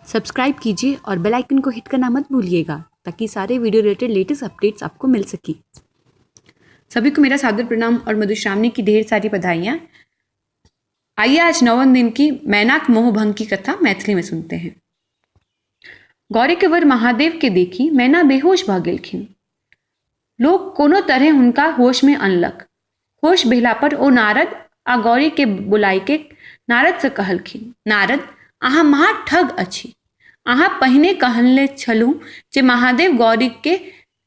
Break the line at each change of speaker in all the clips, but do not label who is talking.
Subscribe कीजिए और बेल icon को हिट करना मत भूलिएगा ताकि सारे वीडियो रिलेटेड लेटेस्ट अपडेट्स आपको मिल सके। सभी को मेरा सादर प्रणाम और मधुश्रावणी की ढेर सारी बधाइयाँ। आइए आज नवन दिन की मैनाक मोहभंग की कथा मैथिली में सुनते हैं। गौरी के वर महादेव के देखी मैना बेहोश भऽ गेलखिन। लोक कोनो तरहे हुनका होश में अनलक। होश भेला पर ओ नारद आ गौरी के बुलाय के नारद से कहलखिन, नारद अहाँ महा ठग अछि। अहाँ पहिने कहने छलहुँ जे महादेव गौरी के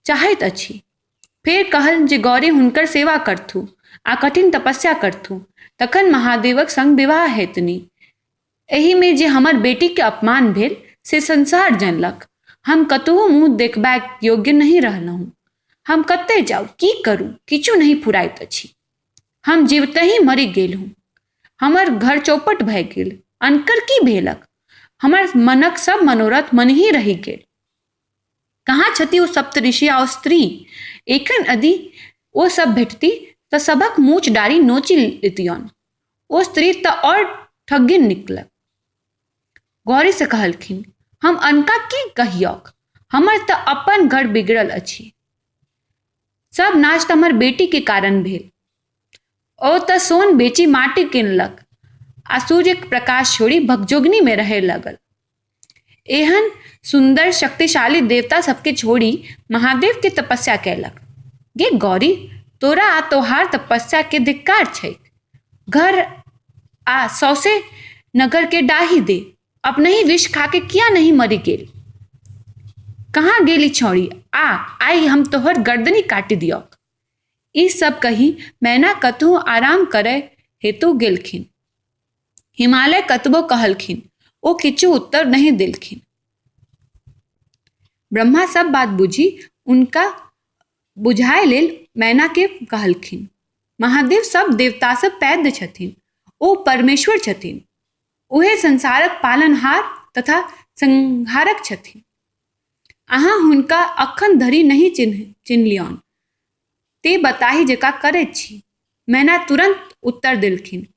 चाहैत अछि। फेर कहल जे गौरी हुनकर सेवा करथु आ कठिन तपस्या करथु, तखन महादेवक संग विवाह हेतनि। एहिमे जे हमर बेटीके अपमान भेल से संसार जनलक। हम कतहु मुँह देखबाक योग्य नहि रहलहुँ। हम कतय जाउ, की करू, किछु नहि फुराइत अछि। हम जीवितहि मरि गेलहुँ। हमर घर चौपट भए गेल। अनकर की भेलक? हमर मनक सब मनोरथ मनहि रहि गेल। कहाँ छथि ओ सप्तऋषि आ स्त्री? एखन यदि ओ सब भेटती तऽ सभक मूछ डारि नोचि लितियौन। ओ स्त्री तऽ आओर ठग्गिन निकलल। गौरीसँ कहलखिन, हम अनका की कहियौक? हमर तऽ अपन घर बिगड़ल अछि। सब नाश तऽ हमर बेटीके कारण भेल। ओ तऽ सोन बेचि माटि किनलक आ सूर्यक प्रकाश छोड़ि भगजोगनीमे रहय लागल। एहन सुन्दर शक्तिशाली देवता सबके छोड़ि महादेवके तपस्या कयलक। गे गौरी, तोरा आ तोहार तपस्याके धिक्कार छैक। घर आ सौंसे नगरके डाहि दे। अपनहि विष खाके किया नहि मरि गेल? कहाँ गेली छौड़ी? आ आइ हम तोहर गर्दनि काटि दियौक। ई सब कहि मैना कतहु आराम करय हेतु गेलखिन। हिमालय कतबो कहलखिन, ओ किछु उत्तर नहि देलखिन। ब्रह्मा सब बात बुझि हुनका बुझाय लेल मैना के कहलखिन, महादेव सब देवतासँ पैघ छथिन। ओ परमेश्वर छथिन। ओहे संसारक पालनहार तथा संहारक छथिन। अहाँ हुनका अखन धरि नहि चिन्हलियनि, तें बताहि जकाँ करैत छी। मैना तुरन्त उत्तर देलखिन,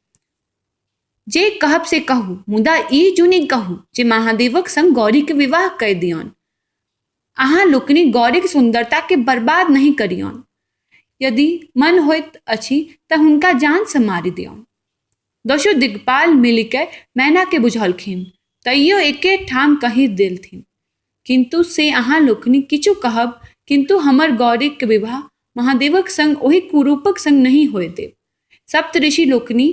जे कहब से कहू, मुदा ई जुनि कहू जे महादेवक संग गौरीक विवाह कय दियौन। अहाँ लोकनि गौरीक सुन्दरताकेँ बर्बाद नहि करियौन। यदि मन होइत अछि तँ हुनका जानसँ मारि दियौन। दसो दिग्पाल मिलिकय मैनाकेँ बुझौलखिन, तैयो एके ठाम कहि देलथिन, किन्तु से अहाँ लोकनि किछु कहब, किन्तु हमर गौरीक विवाह महादेवक संग ओहि कुरूपक संग नहि होअय देब। सप्तऋषि लोकनि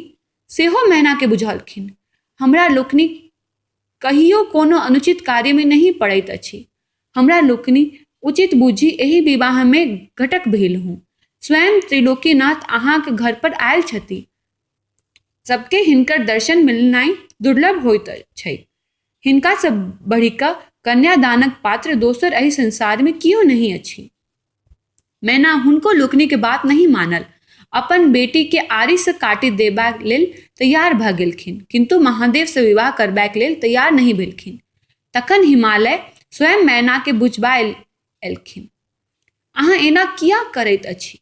सेहो मैनाकेँ बुझौलखिन, हमरा लोकनि कहियो कोनो अनुचित कार्यमे नहि पड़ैत अछि। हमरा लोकनि उचित बूझि एहि विवाहमे घटक भेलहुँ। स्वयं त्रिलोकीनाथ अहाँक घर पर आयल छथि। सबके हिनकर दर्शन मिलनाइ दुर्लभ होइत छैक। हिनकासँ बढ़िकऽ कन्यादानक पात्र दोसर एहि संसारमे केओ नहि अछि। मैना हुनको लोकनिक बात नहि मानल। अपन बेटीकेँ आरीसँ काटि देबाक लेल तैयार भऽ गेलखिन, किन्तु महादेवसँ विवाह करबाक लेल तैयार नहि भेलखिन। तखन हिमालय स्वयं मैनाकेँ बुझबा एलखिन, अहाँ एना किएक करैत अछि?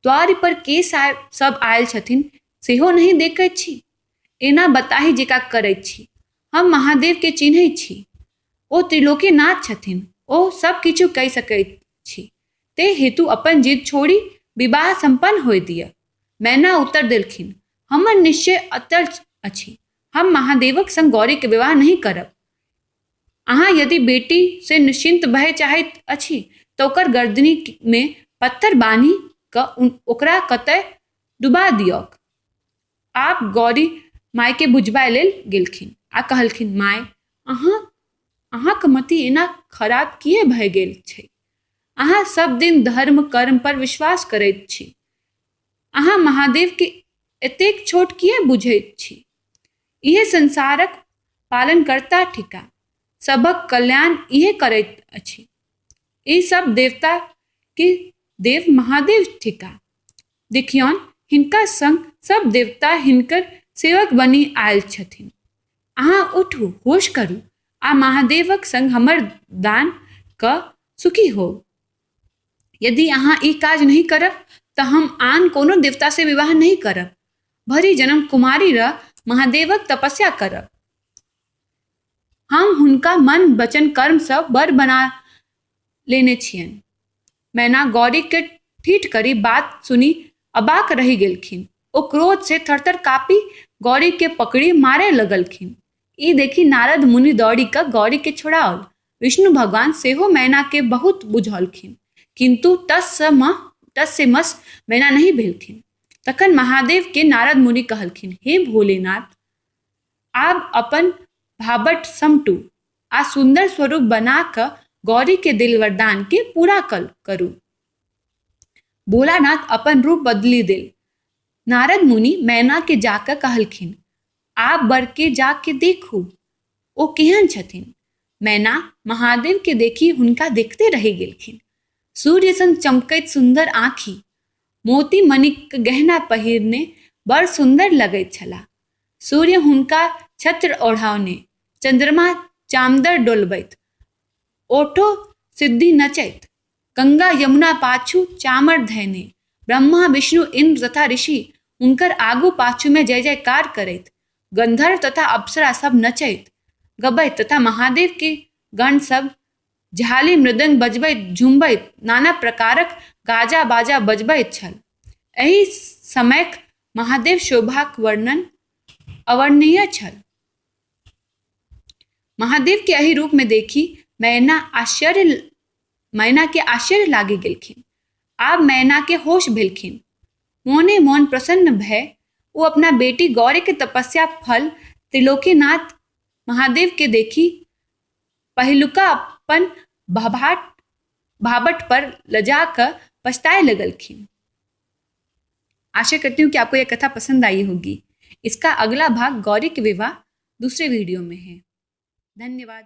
द्वारि पर के सब आयल छथिन सेहो नहि देखैत छी? एना बताहि जकाँ करैत छी। हम महादेवकेँ चिन्हैत छी। ओ त्रिलोकीनाथ छथिन। ओ सब किछु कय सकैत छी। तें हेतु अपन जिद छोड़ि विवाह सम्पन्न होय दिअ। मैना उत्तर देलखिन, हमर निश्चय अटल अछि। हम महादेवक संग गौरीक विवाह नहि करब। अहाँ यदि बेटी से निश्चिन्त भय चाहैत अछि तऽ ओकर गर्दनि मे पत्थर बान्हि कऽ ओकरा कतय डुबा दियौक। आब गौरी मायकेँ बुझबा लेल गेलखिन आ कहलखिन, माय, अहाँ अहाँक मति एना खराब किए भए गेल छै? अहाँ सब दिन धर्म कर्म पर विश्वास करैत छी। अहाँ महादेव के एतेक छोट किए बुझैत छी? इहे संसारक पालनकर्ता थिका। सभक कल्याण इहे करैत अछि। ई सब देवता के देव महादेव थिका। देखियौन, हिनका संग सब देवता हिनकर सेवक बनि आयल छथिन। अहाँ उठू, होश करू आ महादेवक संग हमर दान कऽ सुखी होउ। यदि अहाँ ई काज नहि करब तऽ हम आन कोनो देवतासँ विवाह नहि करब। भरि जन्म कुमारि रहि महादेवक तपस्या करब। हम हुनका हुनका मन वचन कर्मसँ वर बना लेने छियनि। मैना गौरीके ठीठ करी बात सुनि अबाक रहि गेलखिन। ओ क्रोध से थरथर काँपि गौरी के पकड़ि मारय लगलखिन। ई देखि नारद मुनि दौड़ि कऽ गौरी के छोड़ाओल। विष्णु भगवान सेहो मैना के बहुत बुझौलखिन, किन्तु टस से मस मैना नहि भेलखिन। तखन महादेव के नारद मुनि कहलखिन, हे भोलेनाथ, आब अपन भाबट समटू आ सुंदर स्वरूप बना कऽ गौरी के दिल वरदान के पूरा करू। भोलानाथ अपन रूप बदलि देल। नारद मुनि मैना के जाकऽ कहलखिन, आब बर के जाके देखू, ओ केहन छथिन। मैना महादेव के देखि हुनका देखते रहि गेलखिन। सूर्य सन चमकैत सुंदर आँखि, मोती मणिक गहना पहिरने बड़ सुंदर लगैत छलाह। सूर्य हुनका छत्र ओढ़ाओने, चंद्रमा चामदर डोलबैत, ओठो सिद्धि नचैत, गंगा यमुना पाछू चामर धयने, ब्रह्मा विष्णु इंद्र तथा ऋषि हुनकर आगू पाछू में जय जयकार करैत, गंधर्व तथा अप्सरा सब नचैत गबैत तथा महादेव के गण सब झाली मृदंग बजबैत झुमबैत नाना प्रकारक गाजा बाजा बजबैत छल। एहि समयक महादेव शोभाक वर्णन अवर्णनीय छल। महादेव के एहि रूप में देखी मैना के आश्चर्य लागि गेलखिन। आब मैना के होश भेलखिन। मोने मोन प्रसन्न भय ओ अपना बेटी गौरी के तपस्या फल त्रिलोकीनाथ महादेव के देखी पहिलुका अपन भाबट पर लजा कर पछताए लगलखिन। आशा करती हूँ कि आपको यह कथा पसंद आई होगी। इसका अगला भाग गौरी के विवाह दूसरे वीडियो में है। धन्यवाद।